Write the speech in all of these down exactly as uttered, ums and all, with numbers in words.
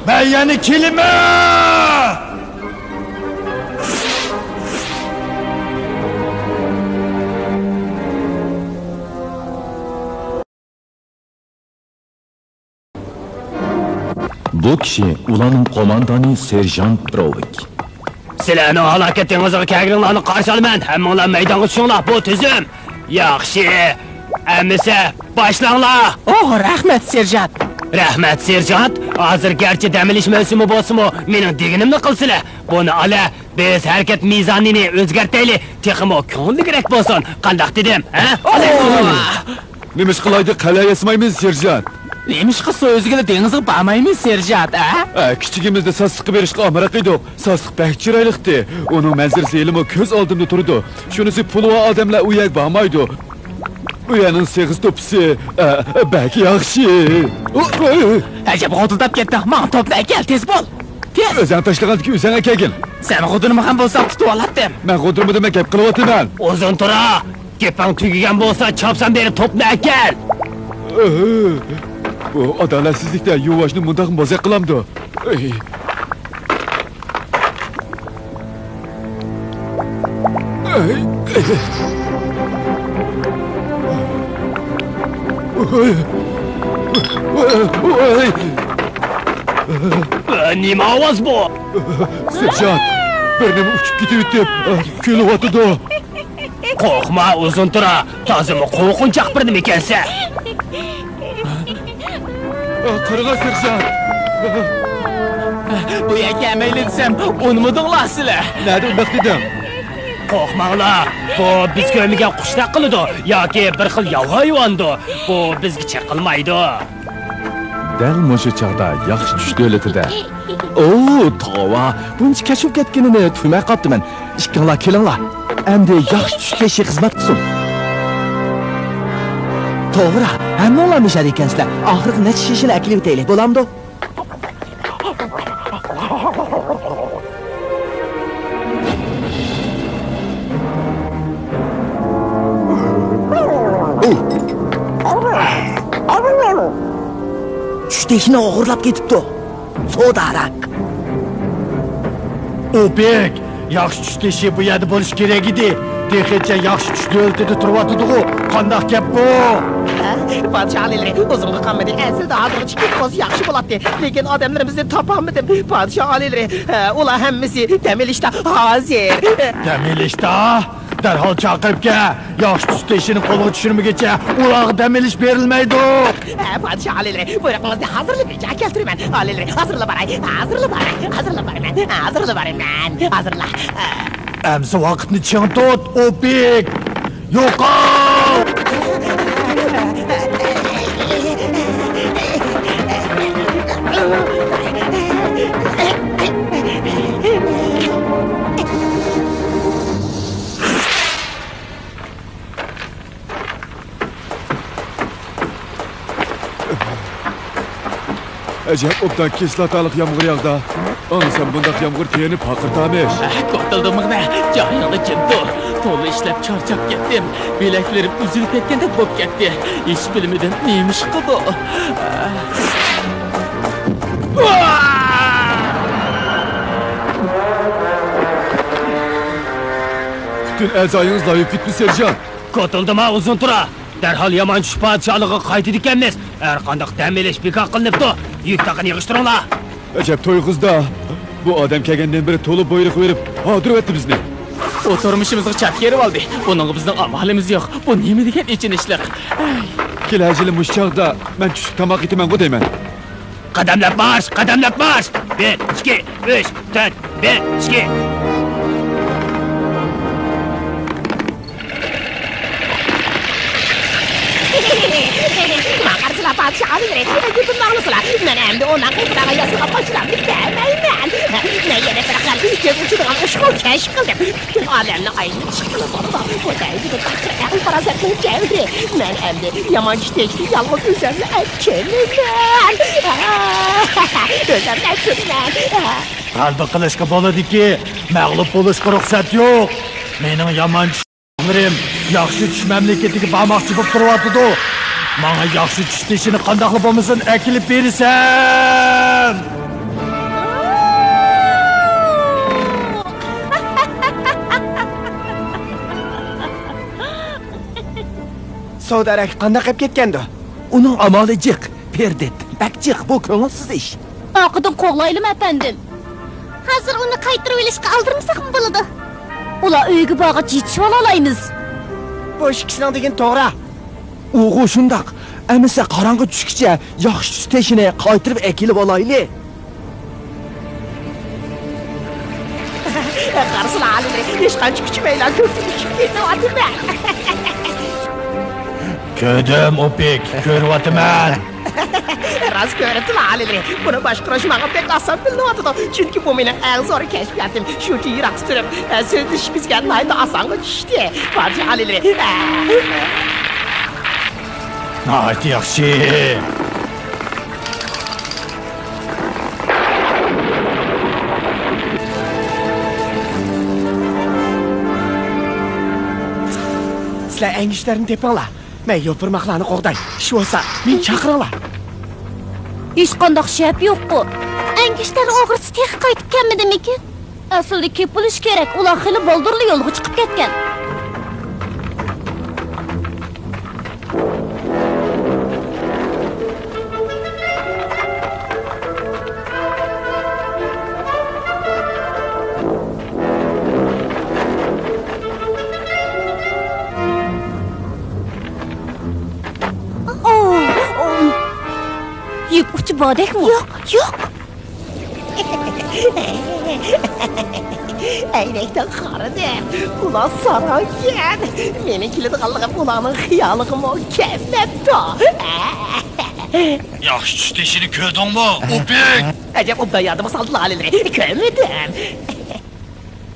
مەن يەنە كېلىمەن! بۇ كىشى ئۇلارنىڭ قوماندانى سېرژانت بروۋىك. سىلەرنىڭ ھالاكەت دېڭىزىغا كەلگىنىڭلارنى قارشى ئالىمەن. ھەممىڭلار مەيدانغا چۈشۈڭلار، بۇ تۈزۈم. ياخشى. ئەمىسە، باشلاڭلار. ئوھ، رەھمەت، سېرژانت. رەھمەت، سېرژانت. ھازىر گەرچە دەم ئېلىش مەۋسۇمى بولسىمۇ، مېنىڭ دېگىنىمنى قىلسىلە. بۇنى ئالە، بىز ھەرىكەت مىزانىنى ئۆزگەرتەيلى، تېخىمۇ كۆڭۈللۈكرەك بولسۇن. قانداق دېدىم، ھە؟ نېمىش قىلايدۇ، قەلئە ياسىمايمىز، سېرژانت. نېمىشقا سۇ ئۈزگىلى دېڭىزغا بارمايمىز، سېرژانت، ھە؟ ئە، كىچىكىمىزدە ساسلىققا بېرىشقا ئامراق ئىدۇق. ساسلىق بەك چىرايلىقتى. ئۇنىڭ مەنزىرىسى ھېلىمۇ كۆز ئالدىمدا تۇرىدۇ. شۇنىسى، پۇلى بار ئادەملەر ئۇ يەرگە بارمايدۇ. ئۇ يەرنىڭ سېغىز توپىسى، ئە، بەك ياخشى. ئەجەب غودۇلداپ كەتتىڭ. ماڭا توپنى ئەكەل، تېز بول. تېز. ئۆزەڭ تاشلىغاندىكىن ئۆزەڭ ئەكەلگىن. سەن غودۇرمىغان بولساڭ تۇتۇۋالاتتىم. مەن غودۇرمىدىم، مەن گەپ قىلىۋاتىمەن. ئۇزۇن تۇرا. گېپىڭ تۈگىگەن بولسا، چاپسان بېرىپ توپنى ئەكەل! ئۆھ، بۇ ئادالەتسىزلىك-دە، يۇۋاشنى مۇنداقمۇ بوزەك قىلامدۇ؟ ئۆي. ئۆي. ئۆي. ئۆي. ئۆي. نېمە ئاۋاز بۇ؟ سېرژانت، بىر نېمە ئۇچۇپ كېتىۋېتىپ، كۈلۈۋاتىدۇ. قورقما، ئۇزۇن تۇرا، تازىمۇ قورقۇنچاق بىر نېمە ئىكەنسەن. قارىغا، سېرژانت! بۇ يەرگە كەلمەيلى دېسەم، ئۇنىمىدىڭلار سىلەر. نەدە ئۇنداق دېدىڭ؟ قورقماڭلار، بۇ بىز كۆرمىگەن قۇشتەك قىلىدۇ ياكى بىر خىل ياۋا ھايۋاندۇ. بۇ بىزگە چېقىلمايدۇ. دەل مۇشۇ چاغدا ياخشى چۈش دۆلىتىدە. ئوۋ، توۋا، بۇنچە كەچ بولۇپ كەتكىنىنى تۇيماي قاپتىمەن. ئىككىڭلار كېلىڭلار. ئەمدى ياخشى چۈش تېشى خىزمەت قىلسۇن. توغرا، ھەممىڭلار مىشەدە ئىكەنسىلەر. ئاخىرقى نەچچە شېشىنى ئەكېلىۋېتەيلى، بولامدۇ؟ چۈش تېشىنى ئوغرىلاپ كېتىپتۇ. سوداراك. ئوبېك، ياخشى چۈش تېشى بۇ يەردە بولۇشى كېرەك ئىدى. تېخىچە ياخشى چۈش دۆلىتىدە تۇرۇۋاتىدىغۇ. قانداق گەپ بۇ؟ پادىشاھ ئالىيلىرى، ئۇزۇنغا قالمىدى. ئەسلىدە ھازىرغىچە كېلىپ قالسا ياخشى بولاتتى. لېكىن ئادەملىرىمىزنى تاپالمىدىم. پادىشاھ ئالىيلىرى، ئۇلار ھەممىسى دەم ئېلىشتا ھازىر. دەم ئېلىشتا؟ دەرھال چاقىرىپ كەل. ياخشى چۈش تېشىنى قولغا چۈشۈرمىگىچە ئۇلارغا دەم ئېلىش بېرىلمەيدۇ. ھە، پادىشاھ ئالىيلىرى، بۇيرۇقىڭىزنى ھازىرلا بېجا كەلتۈرىمەن. ئالىيلىرى، ھازىرلا باراي، ھازىرلا باراي، ھازىرلا بارىمەن، ھازىرلا بارىمەن، ھازىرلا. ئەمسە ۋاقىتنى چىڭ تۇت، ئوبېك! يوقال! ئەجەب ئوبدان كىسلاتالىق يامغۇر ياغدا. ئاڭلىسام بۇنداق يامغۇر تېرىنى پارقىرىتامىش. كوتۇلدۇمغىنە، جايىڭدا جىم تۇر. تولا ئىشلەپ چارچاپ كەتتىم. بىلەكلىرىم ئۈزۈلۈپ كەتكەندەك بولۇپ كەتتى. ھېچ بىلمىدىم نېمە ئىش قىلدۇ. پۈتۈن ئەزايىڭىز لايىپ كېتىپتۇ، سېرژانت. كوتۇلدىما، ئۇزۇن تۇرا. دەرھال يامان چۈش پادىشاھلىقىغا قايتىدىكەنمىز. ھەر قانداق دەم ئېلىش بىكار قىلىنىپتۇ. يۈك تاقىنى يىغىشتۇرۇڭلار. ئەجەب توي قىزدا. بۇ ئادەم كەلگەندىن بېرى تولا بۇيرۇق بېرىپ، ھاردۇرۇۋەتتى بىزنى. ئۇ تۇرمۇشىمىزغا چەپ كىرىۋالدى. بۇنىڭغا بىزنىڭ ئامالىمىز يوق. بۇ نېمە دېگەن ئېچىنىشلىق. كېلەر يىلى مۇشۇ چاغدا مەن چۈشلۈك تاماق ئېتىمەنغۇ دەيمەن. قەدەملەپ مارش، قەدەملەپ مارش! بىر، ئىككى، ئۈچ، تۆت، بىر، ئىككى. ماڭا قارىسىلا، پادىشاھ ئالىيلىرى، گېپىمنى ئاڭلىسىلا. مەن ئەمدى ئۇنىڭ قىلتىراغا ياسىغان پاچىلارنى بەرمەيمەن. مەن يەنە بىر خىل كۆز ئۇچىدىغان ئۇسسۇل كەشىپ قىلدىم. پۈتۈن ئالەمنى ئايلىنىپ چىققىلى بولىدۇ. بۇ دەرىجىدە تەقدىر ئەقىل-پاراسەتنىڭ جەۋھىرى. مەن ئەمدى يامان چۈش تېشىنى يالغۇز ئۆزۈملا ئەكىلىمەن. ئۆزۈملا ئەكىلىمەن. غەلىبە قىلىشقا بولىدۇكى، مەغلۇپ بولۇشقا رۇخسەت يوق. مېنىڭ يامان چۈش تېشىلىرىم ياخشى چۈش مەملىكىتىگە بارماقچى بولۇپ تۇرۇۋاتىدۇ. ماڭا ياخشى چۈش تېشىنى قانداقلا بولمىسۇن ئەكىلىپ بېرىسەن! سودارەك قانداق قىلىپ كەتكەندۇ؟ ئۇنىڭ ئامالى جىق، پېرېدىت. بەك جىق، بۇ كۆڭۈلسىز ئىش. ئارقىدىن قوغلايلىمۇ، ئەپەندىم؟ ھازىر ئۇنى قايتۇرۇۋېلىشقا ئالدىرمىساقمۇ بولىدۇ. ئۇلار ئۆيگە بارغاچ يېتىشىۋالالايمىز. بۇ ئىككىسىنىڭ دېگىنى توغرا. ئۇغۇ شۇنداق. ئەمىسە قاراڭغۇ چۈشكىچە ياخشى چۈش تېشىنى قايتۇرۇپ ئەكېلىۋالايلى. قارىسىلا، ئالىيلىرى، ھېچقانچە كۈچىمەيلا كۆكتىن چۈشۈپ كېتىۋاتىمەن. كۆردۈم، ئوپېك، كۆرۈۋاتىمەن. راست كۆرۈپتىلا، ئالىيلىرى. بۇنى باشقۇرۇش ماڭا بەك ئاسان بىلىنىۋاتىدۇ، چۈنكى بۇ مېنىڭ ئەڭ زور كەشپىياتىم. شۇنچە يىراقتا تۇرۇپ، ئە، سۆزلىشىش بىزگە ناھايىتى ئاسانغا چۈشتى. پادىشاھ ئالىيلىرى. ئە. ناھايىتى ياخشى. سىلەر ئەڭگۈشتەرنى تېپىڭلار. مەن يوپۇرماقلارنى قوغداي. ئىش بولسا، مېنى چاقىرىڭلار. ھېچقانداق شەپ يوققۇ. ئەڭگۈشتەر ئوغرىسى تېخى قايتىپ كەلمىدىمىكىن؟ ئەسلىدە كېلىپ بولۇشى كېرەك، ئۇلار خېلى بالدۇرلا يولغا چىقىپ كەتكەن. ئوو، ئوو. يىپ ئۇچى باردەكمۇ؟ يوق، يوق. ئەينەكتىن قارىدىم. ئۇلار ساراڭكەن. مېنىڭ كېلىدىغانلىقىم ئۇلارنىڭ خىيالىغىمۇ كەلمەپتۇ. ياخشى چۈش تېشىنى كۆردۈڭمۇ، ئوپېك؟ ئەجەب ئوبدان يادىمغا سالدىلا، ئالىيلىرى. كۆرمىدىم.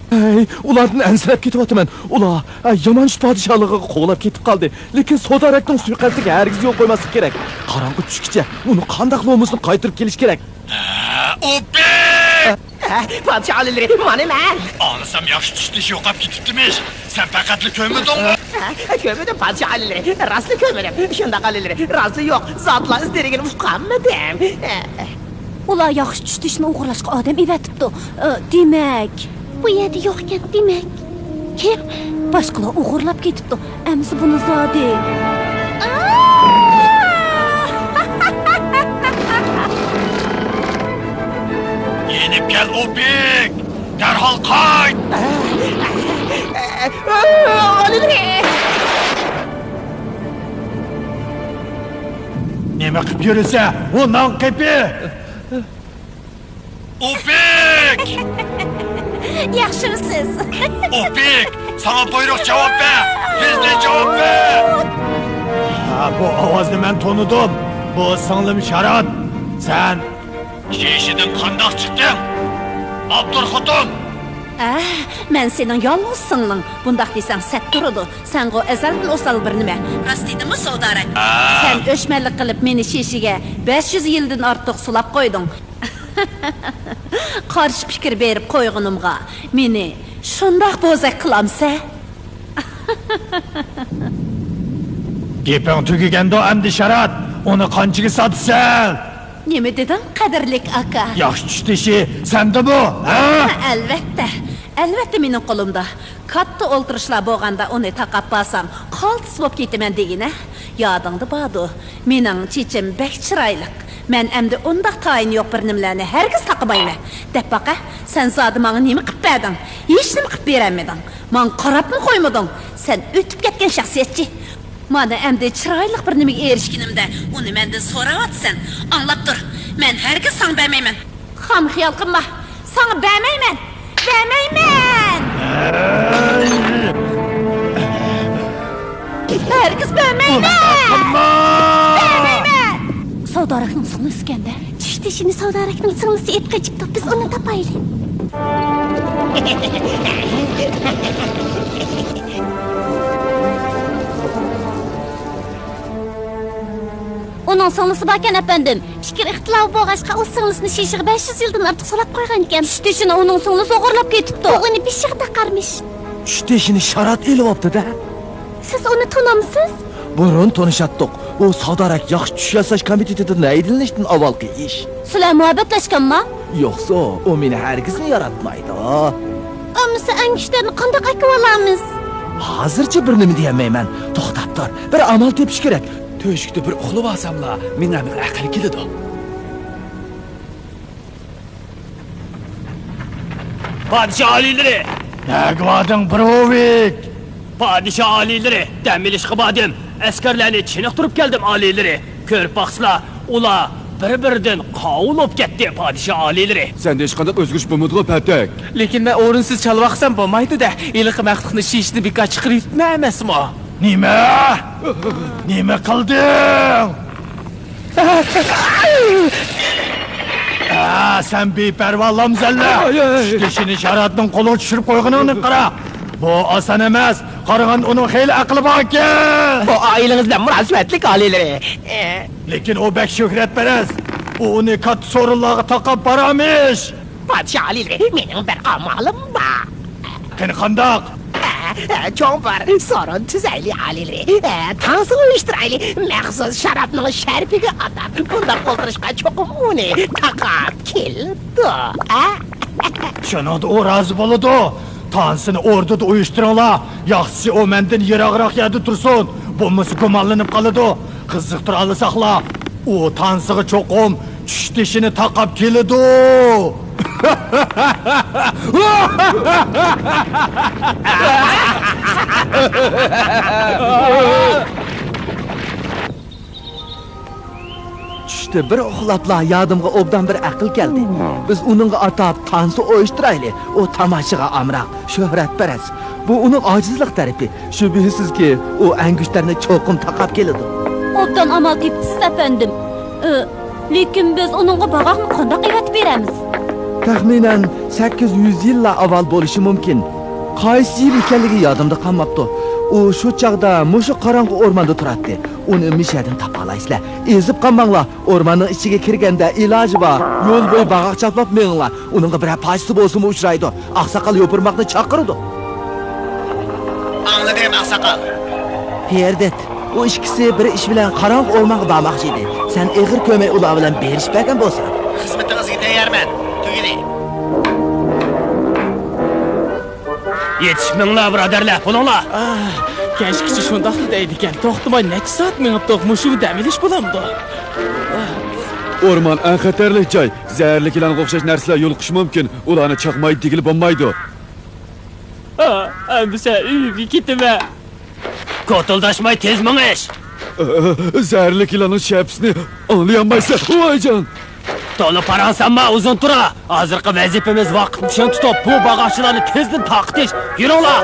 ھەي، ئۇلاردىن ئەنسىرەپ كېتىۋاتىمەن. ئۇلار، ھە، يامان چۈش پادىشاھلىقىغا قوغلاپ كېتىپ قالدى. لېكىن سودارەكنىڭ سۇيىقەستىگە ھەرگىز يول قويماسلىق كېرەك. قاراڭغۇ چۈشكىچە ئۇنى قانداقلا بولمىسۇن قايتۇرۇپ كېلىش كېرەك. ھە، ئوپېك! ھە، پادىشاھ ئالىيلىرى، مانا مەن. ئاڭلىسام ياخشى چۈش تېشى يوقاپ كېتىپتىمىش. سەن پەقەتلا كۆرمىدىڭمۇ؟ ھە، كۆرمىدىم، پادىشاھ ئالىيلىرى. راستلا كۆرمىدىم. شۇنداق ئالىيلىرى، راستلا يوق. زادىلا ئىز دېرىكىنى ئۇقالمىدىم. ئۇلار ياخشى چۈش تېشىنى ئوغرىلاشقا ئادەم ئەۋەتىپتۇ. ئى، دېمەك. بۇ يەردە يوقكەن، دېمەك. كىم؟ باشقىلار ئوغرىلاپ كېتىپتۇ. ئەمىسە بۇنى زادى. يېنىپ كەل، ئوپېك! دەرھال قايت! نېمە قىپ يۈرىسە، ئۇ نان قېپى! ئوپېك! ياخشىمۇسىز؟ ئوپېك! ساڭا بۇيرۇق، جاۋاب بەر! بىزدىن جاۋاب بەر! ھە، بۇ ئاۋازنى مەن تونۇدۇم. بۇ سىڭلىم شارات. سەن شېشىدىن قانداق چىقتىڭ؟ ئابدۇر خوتۇن! ھە، مەن سېنىڭ يالغۇز سىڭلىڭ. بۇنداق دېسەڭ سەت تۇرىدۇ. سەنغۇ ئەزەلدىن ئوسال بىر نېمە. راست دېدىممۇ، سودارەك؟ ھە. سەن ئۆچمەنلىك قىلىپ مېنى شېشىگە بەش يۈز يىلدىن ئارتۇق سولاپ قويدۇڭ. قارشى پىكىر بېرىپ قويغىنىمغا مېنى شۇنداق بوزەك قىلامسە؟ گېپىڭ تۈگىگەندۇ ئەمدى، شارات؟ ئۇنى قانچىگە ساتىسەن؟ نېمە دېدىڭ، قەدىرلىك ئاكا؟ ياخشى چۈش تېشى سەندىمۇ، ھە؟ ھە، ئەلۋەتتە. ئەلۋەتتە مېنىڭ قولۇمدا. كاتتا ئولتۇرۇشلار بولغاندا ئۇنى تاقاپ بارسام، قالتىس بولۇپ كېتىمەن دېگىنە. يادىڭدا باردۇ، مېنىڭ چېچىم بەك چىرايلىق. مەن ئەمدى ئۇنداق تايىنى يوق بىر نېمىلەرنى ھەرگىز تاقىمايمەن. دەپ باقە، سەن زادى ماڭا نېمە قىپ بەردىڭ؟ ھېچنېمە قىپ بېرەلمىدىڭ. ماڭا قاراپمۇ قويمىدىڭ. سەن ئۆتۈپ كەتكەن شەخسىيەتچى. مانا ئەمدى چىرايلىق بىر نېمىگە ئېرىشكىنىمدە، ئۇنى مەندىن سوراۋاتىسەن. ئاڭلاپ تۇر، مەن ھەرگىز ساڭا بەرمەيمەن. خام خىيال قىلما، ساڭا بەرمەيمەن، بەرمەيمەن. ھەرگىز بەرمەيمەن. بەرمەيمەن. سودارەكنىڭ سىڭلىسىكەن-دە. چۈش تېشىنى سودارەكنىڭ سىڭلىسى ئېلىپ قېچىپتۇ، بىز ئۇنى تاپايلى. ئۇنىڭ سىڭلىسى باركەن، ئەپەندىم. پىكىر ئىختىلاپى بولغاچقا، ئۇ سىڭلىسىنى شېشىغا بەش يۈز يىلدىن ئارتۇق سولاپ قويغانىكەن. چۈش تېشىنى ئۇنىڭ سىڭلىسى ئوغرىلاپ كېتىپتۇ. ئۇ ئۇنى بېشىغا تاقارمىش. چۈش تېشىنى شارات ئېلىۋاپتۇ-دە. سىز ئۇنى تونامسىز؟ بۇرۇن تونۇشاتتۇق. ئۇ ساودارەك ياخشى چۈش ياساش كومىتېتىدىن ھەيدىلىنىشتىن ئاۋۋالقى ئىش. سىلەر مۇھەببەتلەشكەنما؟ يوقسۇ، ئۇ مېنى ھەرگىزمۇ ياراتمايدۇ. ئەمىسە ئەڭگۈشتەرنى قانداق ئەكىۋالامىز؟ ھازىرچە بىر نېمە دېيەلمەيمەن. توختاپ تۇر، بىر ئامال تېپىش كېرەك. تۆشۈكتە بىر ئۇخلىۋالساملا مېڭەمگە ئەقىل كېلىدۇ. پادىشاھ ئالىيلىرى! نەگە باردىڭ، بروۋىك؟ پادىشاھ ئالىيلىرى، دەم ئېلىشقا باردىم. ئەسكەرلەرنى چېنىقتۇرۇپ كەلدىم، ئالىيلىرى. كۆرۈپ باقسىلا، ئۇلار بىر-بىرىدىن قاۋۇل بولۇپ كەتتى، پادىشاھ ئالىيلىرى. سەندە ھېچقانداق ئۆزگىرىش بولمىدىغۇ، پەتەك؟ لېكىن مەن ئورۇنسىز چالۋاقسام بولمايدۇ-دە. ھېلىقى مەخلۇقنى شىشتىن بىكار چىقىرىۋېتىپتىمەن ئەمەسمۇ؟ نېمە؟ نېمە قىلدىڭ؟ ھە، سەن بىپەرۋا لامزەللە! ئاي، ئاي، ئاي. چۈشتىشىنى شاراتنىڭ قولىغا چۈشۈرۈپ قويغىنىڭنى قارا! بۇ ئاسان ئەمەس! قارىغاندا ئۇنىڭ خېلى ئەقلى باركەن! بۇ ئائىلىڭىز بىلەن مۇناسىۋەتلىك، ئالىيلىرى. لېكىن ئۇ بەك شۆھرەتپەرەس! ئۇ ئۇنى كاتتا سورۇنلارغا تاقاپ بارارمىش! پادىشاھ ئالىيلىرى، مېنىڭ بىر ئامالىم بار. قېنى، قانداق؟ ھە، ھە، چوڭ بىر سورۇن تۈزەيلى، ئالىيلىرى. ھە، تانسا ئۇيۇشتۇرايلى. مەخسۇس شاراتنىڭ شەرىپىگە ئاتاپ، بۇنداق ئولتۇرۇشقا چوقۇم ئۇنى تاقاپ كېلىدۇ. ھە؟ شۇنىڭدا ئۇ رازى بولىدۇ. تانسىنى ئوردىدا ئۇيۇشتۇرۇڭلار. ياخشىسى ئۇ مەندىن يىراقراق يەردە تۇرسۇن. بولمىسا گۇمانلىنىپ قالىدۇ. قىزىقتۇرالىساقلا، ئۇ تانسىغا چوقۇم چۈشتىشىنى تاقاپ كېلىدۇ. چۈشتە بىر ئۇخلاپلا يادىمغا ئوبدان بىر ئەقىل كەلدى. بىز ئۇنىڭغا ئاتاپ تانسا ئۇيۇشتۇرايلى. ئۇ تاماشىغا ئامراق، شۆھرەتپەرەس. بۇ ئۇنىڭ ئاجىزلىق تەرىپى. شۈبھىسىزكى، ئۇ ئەنگۈشتەرنى چوقۇم تاقاپ كېلىدۇ. ئوبدان ئامال تېپىپسىز، ئەپەندىم. ئى، لېكىن بىز ئۇنىڭغا باغاقنى قانداق ئېۋەتىپ بېرەمىز؟ تەخمىنەن سەككىز يۈز يىللار ئاۋۋال بولۇشى مۇمكىن. قايسى يىل ئىكەنلىكى يادىمدا قالماپتۇ. ئۇ شۇ چاغدا مۇشۇ قاراڭغۇ ئورماندا تۇراتتى. ئۇنى مىشەدىن تاپالايسىلەر. ئېزىپ قالماڭلار. ئورماننىڭ ئىچىگە كىرگەندە ئىلاجى بار، يول بويى باغاق چاپلاپ مېڭىڭلار. ئۇنىڭغا بىرەر پايدىسى بولسىمۇ ئۇچرايدۇ. ئاقساقال يوپۇرماقنى چاقىرىدۇ. ئاڭلىدىم، ئاقساقال. پېردىت، ئۇ ئىككىسى بىر ئىش بىلەن قاراڭغۇ ئورمانغا بارماقچى ئىدى. سەن ئېغىر كۆرمەي ئۇلار بىلەن بېرىشىپ بەرگەن بولساڭ. خىزمىتىڭىزگە تەييارمەن. تۈگىدى. يېتىشىپ مېڭىڭلار، بۇرادەرلەر، بولۇڭلار! ئاھ، كەچكىچە شۇنداقلا دەيدىكەن، توختىماي نەچچە سائەت مېڭىپتۇق، مۇشۇ دەم ئېلىش بولامدۇ؟ ئورمان ئەڭ خەتەرلىك جاي. زەھەرلىك يىلانغا ئوخشاش نەرسىلەر يولۇقۇشى مۇمكىن، ئۇلارنى چاقماي دېگىلى بولمايدۇ. ئا، ئەمىسە ئۆيۈمگە كېتىمەن. كوتۇلداشماي تېز مېڭىش! ئە، زەھەرلىك يىلاننىڭ شەپىسىنى ئاڭلىيالمايسەن، ۋايجان! تولا پاراڭسانما، ئۇزۇن تۇرا! ھازىرقى ۋەزىپىمىز ۋاقىتنى چىڭ تۇتۇپ، بۇ باغاقچىلارنى تېزدىن تارقىتىش. يۈرۈڭلار!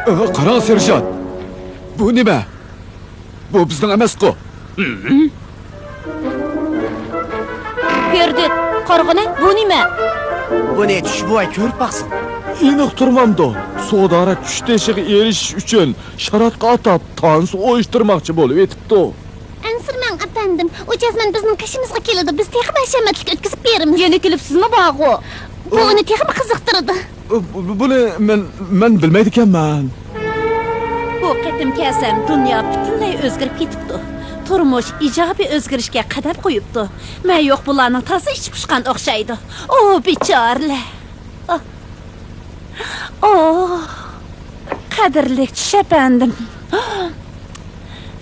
ئە، قاراڭ، سېرژانت! بۇ نېمە؟ بۇ بىزنىڭ ئەمەسقۇ! پېردىت، قارىغىنە، بۇ نېمە؟ بۇنى چۈش بوۋاي كۆرۈپ باقسۇن. ئېنىق تۇرمامدۇ؟ سودارە چۈش تېشىغا ئېرىشىش ئۈچۈن شاراتقا ئاتاپ تانسا ئۇيۇشتۇرماقچى بولۇۋېتىپتۇ. ئەنسىرىمەڭ، ئەپەندىم. ئۇ جەزمەن بىزنىڭ قېشىمىزغا كېلىدۇ. بىز تېخى بەشەمەتلىك ئۆتكۈزۈپ بېرىمىز. يەنە كېلىپسىزمۇ، باغۇ؟ بۇ ئۇنى تېخىمۇ قىزىقتۇرىدۇ. بۇ، بۇ، بۇنى مەن، مەن بىلمەيدىكەنمەن. بۇ قېتىم كەلسەم، دۇنيا پۈتۈنلەي ئۆزگىرىپ كېتىپتۇ. تۇرمۇش ئىجابىي ئۆزگىرىشكە قەدەم قويۇپتۇ. مەن يوق، بۇلارنىڭ تازا ئىچى پۇشقان ئوخشايدۇ. ئو، بىچارىلەر! ئو. ئو. قەدىرلىك چۈش ئەپەندىم.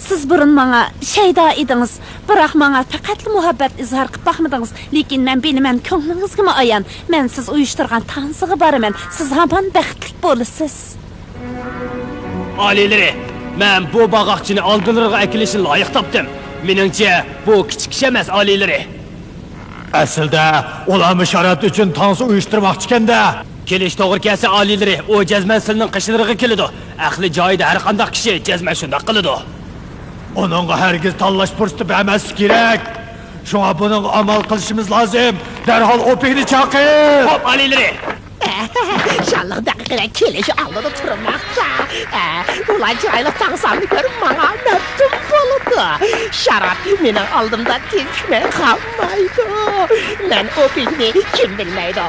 سىز بۇرۇن ماڭا شەيدا ئىدىڭىز، بىراق ماڭا پەقەتلا مۇھەببەت ئىزھار قىلىپ باقمىدىڭىز. لېكىن مەن بىلىمەن، كۆڭلىڭىزگىمۇ ئايان. مەن سىز ئۇيۇشتۇرغان تانسىغا بارىمەن. سىز ھامان بەختلىك بولىسىز. ئالىيلىرى، مەن بۇ باغاقچىنى ئالدىلىرىغا ئەكېلىشنى لايىق تاپتىم. مېنىڭچە، بۇ كىچىك ئىش ئەمەس، ئالىيلىرى. ئەسلىدە، ئۇلارمۇ شارات ئۈچۈن تانسا ئۇيۇشتۇرماقچىكەن-دە. كېلىش توغرا كەلسە، ئالىيلىرى، ئۇ جەزمەن سىلىنىڭ قېشىلىرىغا كېلىدۇ. ئەقلى جايىدا ھەر قانداق كىشى جەزمەن شۇنداق قىلىدۇ. ئۇنىڭغا ھەرگىز تاللاش پۇرسىتى بەرمەسلىك كېرەك. شۇڭا بۇنىڭغا ئامال قىلىشىمىز لازىم. دەرھال ئوپېكنى چاقىر! خوپ، ئالىيلىرى! شانلىق دەقىقىلەر كېلىش ئالدىدا تۇرماقتا. ئۇلار چىرايلىق تانسامنى كۆرۈپ ماڭا مەپتۇن بولىدۇ. شارات مېنىڭ ئالدىمدا تىنچ كۈتمەي قالمايدۇ. مەن ئوپېكنى كىم بىلمەيدۇ.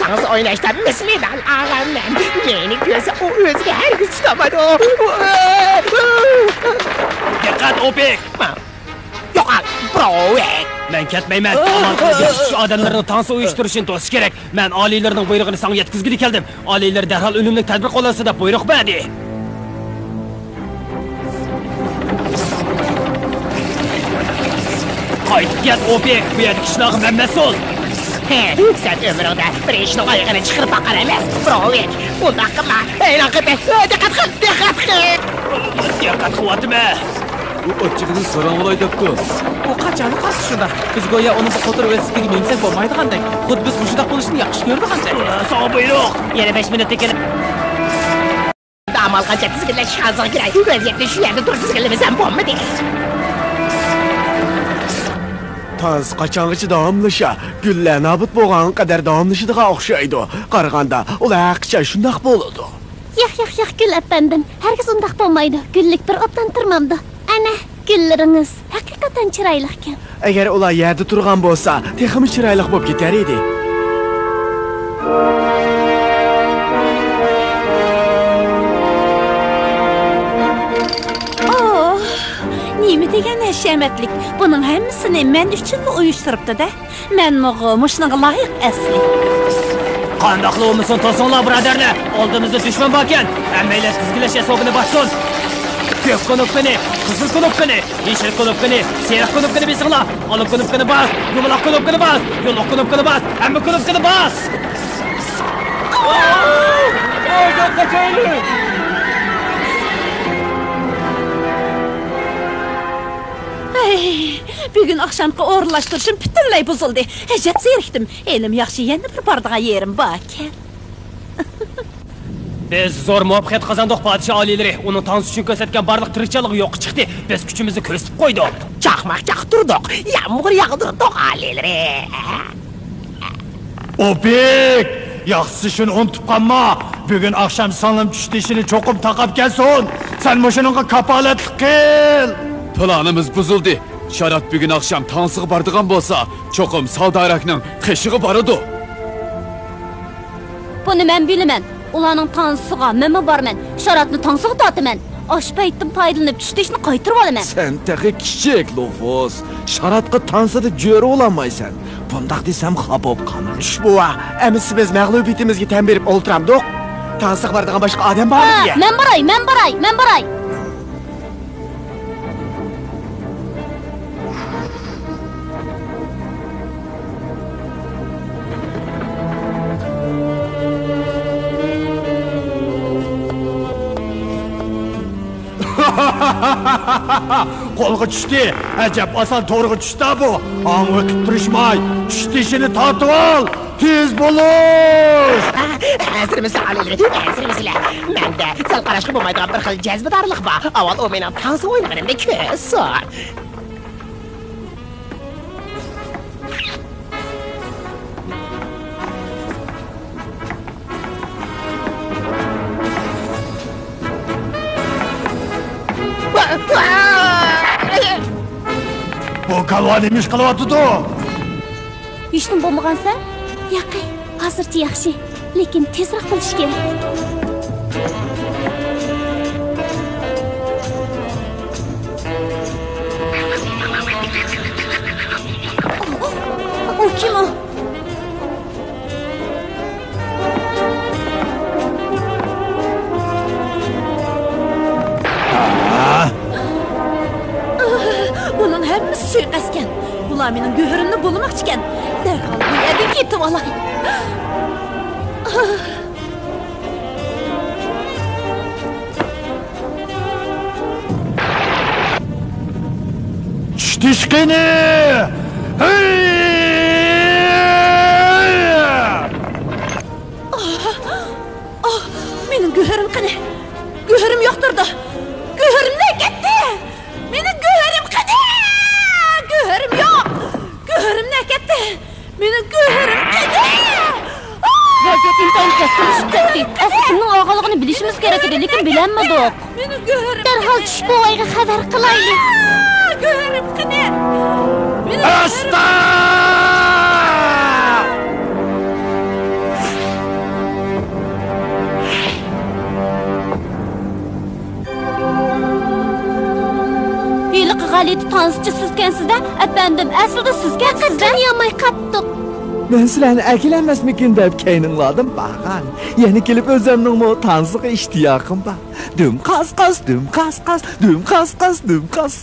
تانسا ئويناشتا مىس مېدال ئالغانمەن. مېنى كۆرسە ئۇ ئۆزىگە ھەرگىز چىدىمايدۇ. دىققەت، ئوپېك! يوقال، بروۋىك! مەن كەتمەيمەن. ئامال قىلىپ يېتىشىش ئادەملىرىنىڭ تانسا ئۇيۇشتۇرۇشىنى توسۇش كېرەك. مەن ئالىيلىرىنىڭ بۇيرۇقىنى ساڭا يەتكۈزگىلى كەلدىم. ئالىيلىرى دەرھال ئۈنۈملۈك تەدبىر قوللانسا دەپ بۇيرۇق بەردى. قايتىپ كەت، ئوبى. بۇ يەردىكى ئىشلارغا مەن مەسئۇل. ھە، سەن ئۆمرۈڭدە بىر ئىشنىڭ ئايىغىنى چىقىرىپ باققان ئەمەس، بروۋىك. ئۇنداق قىلما. ھەيران قېتى. دىققەت قىل، دىققەت قىل. دىققەت قىلىۋاتىمەن. ئۇ ئاچچىقىدىن ساراڭ بولاي دەپتۇ. ئۇ قاچانلا قارىسا شۇنداق. بىز گويا ئۇنىڭ بۇ قوتۇر ۋېلىسىپىتىگە مىنسەك بولمايدىغاندەك. خۇددى بىز مۇشۇنداق بولۇشنى ياخشى كۆرىدىغاندەك. ساڭا بۇيرۇق. يەنە بەش مىنۇتتىن كېيىن. ئامال قانچە تىزگىنلەش جىھازىغا كىرەي. ۋەزىيەتنى شۇ يەردە تۇرۇپ تىزگىنلىمىسەم بولمىدى. تانسا قاچانغىچە داۋاملىشا؟ گۈللەر نابۇت بولغانغا قەدەر داۋاملىشىدىغان ئوخشايدۇ. قارىغاندا، ئۇلار ھەرقاچان شۇنداق بولىدۇ. ياق، ياق، ياق، گۈل ئەپەندىم، ھەرگىز ئۇنداق بولمايدۇ. گۈللۈك بىر ئوبدان تۇرمامدۇ. ئەنە، گۈللىرىڭىز ھەقىقەتەن چىرايلىقكەن. ئەگەر ئۇلار يەردە تۇرغان بولسا، تېخىمۇ چىرايلىق بولۇپ كېتەر ئىدى. ئوھ، نېمە دېگەن ھەشەمەتلىك! بۇنىڭ ھەممىسىنى مەن ئۈچۈنلا ئۇيۇشتۇرۇپتۇ-دە. مەنمۇغۇ مۇشۇنىڭغا لايىق ئەسلى. قانداقلا بولمىسۇن، توسۇڭلار، بۇرادەرلەر! ئالدىمىزدا دۈشمەن باركەن! ھەممەيلەن تىزگىنلەش ئەسۋابىنى باسسۇن! كۆك كۇنۇپكىنى، قىزىل كۇنۇپكىنى، يېشىل كۇنۇپكىنى، سېرىق كۇنۇپكىنى بېسىڭلار! ئالا كۇنۇپكىنى باس! يۇمىلاق كۇنۇپكىنى باس! يورۇق كۇنۇپكىنى باس! ھەممە كۇنۇپكىنى باس! ھەي، بۈگۈن ئاخشامقى ئورۇنلاشتۇرۇشۇم پۈتۈنلەي بۇزۇلدى. ئەجەب زېرىكتىم. ھېلىمۇ ياخشى يەنە بىر بارىدىغان يېرىم باركەن. بىز زور مۇۋەپپەقىيەت قازاندۇق، پادىشاھ ئالىيلىرى. ئۇنىڭ تانسا ئۈچۈن كۆرسەتكەن بارلىق تىرىشچانلىقى يوققا چىقتى. بىز كۈچىمىزنى كۆرسىتىپ قويدۇق. چاقماق چاقتۇردۇق، يامغۇر ياغدۇردۇق، ئالىيلىرى. ئوبىك! ياخشىسى شۇنى ئۇنتۇپ قالما. بۈگۈن ئاخشام سىڭلىم چۈشتى ئىشىنى چوقۇم تاقاپ كەلسۇن. سەن مۇشۇنىڭغا كاپالەتلىك قىل. پىلانىمىز بۇزۇلدى. شارات بۈگۈن ئاخشام تانسىغا بارىدىغان بولسا، چوقۇم سالداراكنىڭ قېشىغا بارىدۇ. بۇنى مەن بىلىمەن. ئۇلارنىڭ تانسىسىغا مەنمۇ بارىمەن. شاراتنى تانسىغا تارتىمەن. ئاش پەيتتىن پايدىلىنىپ چۈشتى ئىشىنى قايتۇرۇۋالىمەن. سەن تېخى كىچىك، لوفۇس. شاراتقا تانسىدا جۆرە بولالمايسەن. بۇنداق دېسەم خاپا بولۇپ قالما. چۈش بوۋا، ئەمىسە بىز مەغلۇبىيىتىمىزگە تەن بېرىپ ئولتۇرامدۇق؟ تانسىغا بارىدىغان باشقا ئادەم بارمىدى؟ ھە، مەن باراي، مەن باراي، مەن باراي. قولغا چۈشتى. ئەجەب ئاسان تورغا چۈشتى بۇ. ئاڭ ۋېقىپ تۇرۇشماي، چۈشتى ئىشىنى تارتىۋال. تېز بولۇش! ھەزىرمىسىلەر، ئالىيلىرى، ھەزىرمىسىلەر. مەندە سەل قاراشقا بولمايدىغان بىر خىل جەزبىدارلىق بار. ئاۋۋال ئۇ مېنىڭ تانسا ئوينىغىنىمنى كۆرسۇن. بۇ كالۋا نېمە ئىش قىلىۋاتىدۇ؟ ھېچنېمە بولمىغانسەن؟ ياقى، ھازىرچە ياخشى. لېكىن تېزراق بولۇش كېرەك. ئۇ كىم ئۇ؟ بۇنىڭ ھەممىسى سۇيىقەستكەن. بۇلار مېنىڭ گۆھىرىمنى بۇلىماقچىكەن. دەرھال بۇ يەردىن كېتىۋالاي. چۈشتى ئىشىنى! ھەي! ئاھ، ئاھ، مېنىڭ گۆھىرىم قېنى؟ گۆھىرىم يوق تۇرىدۇ. گۆھىرىم نەگە كەتتى؟ مېنىڭ گۆھىرىم قېنى؟ گۆھىرىم يوق. گۆھىرىم نەگە كەتتى؟ مېنىڭ گۆھىرىم قېنى؟ ۋەزىيەت ئىنتايىن كەسكىنلىشىپ كەتتى. ئەسلى كىمنىڭ ئالغانلىقىنى بىلىشىمىز كېرەك ئىدى، لېكىن بىلەلمىدۇق. مېنىڭ گۆھىرىم دەرھال قېنى؟ چۈش بوۋايغا خەۋەر قىلايلى. گۆھىرىم قېنى؟ مېنىڭ ئاستا! ھېلى غەلىتە تانسىچى سىزكەنسىز-دە، ئەپەندىم، ئەسلىدە سىزكەنسىز-دە. ياماي قاپتۇق. مەن سىلەرنى ئەكېلەلمەسمىكىن دەپ كەينىڭلاردىن بارغان. يەنە كېلىپ ئۆزۈمنىڭمۇ تانسىغا ئىشتىياقىم بار. دۈم قاس قاس، دۈم قاس قاس، دۈم قاس قاس، دۈم قاس.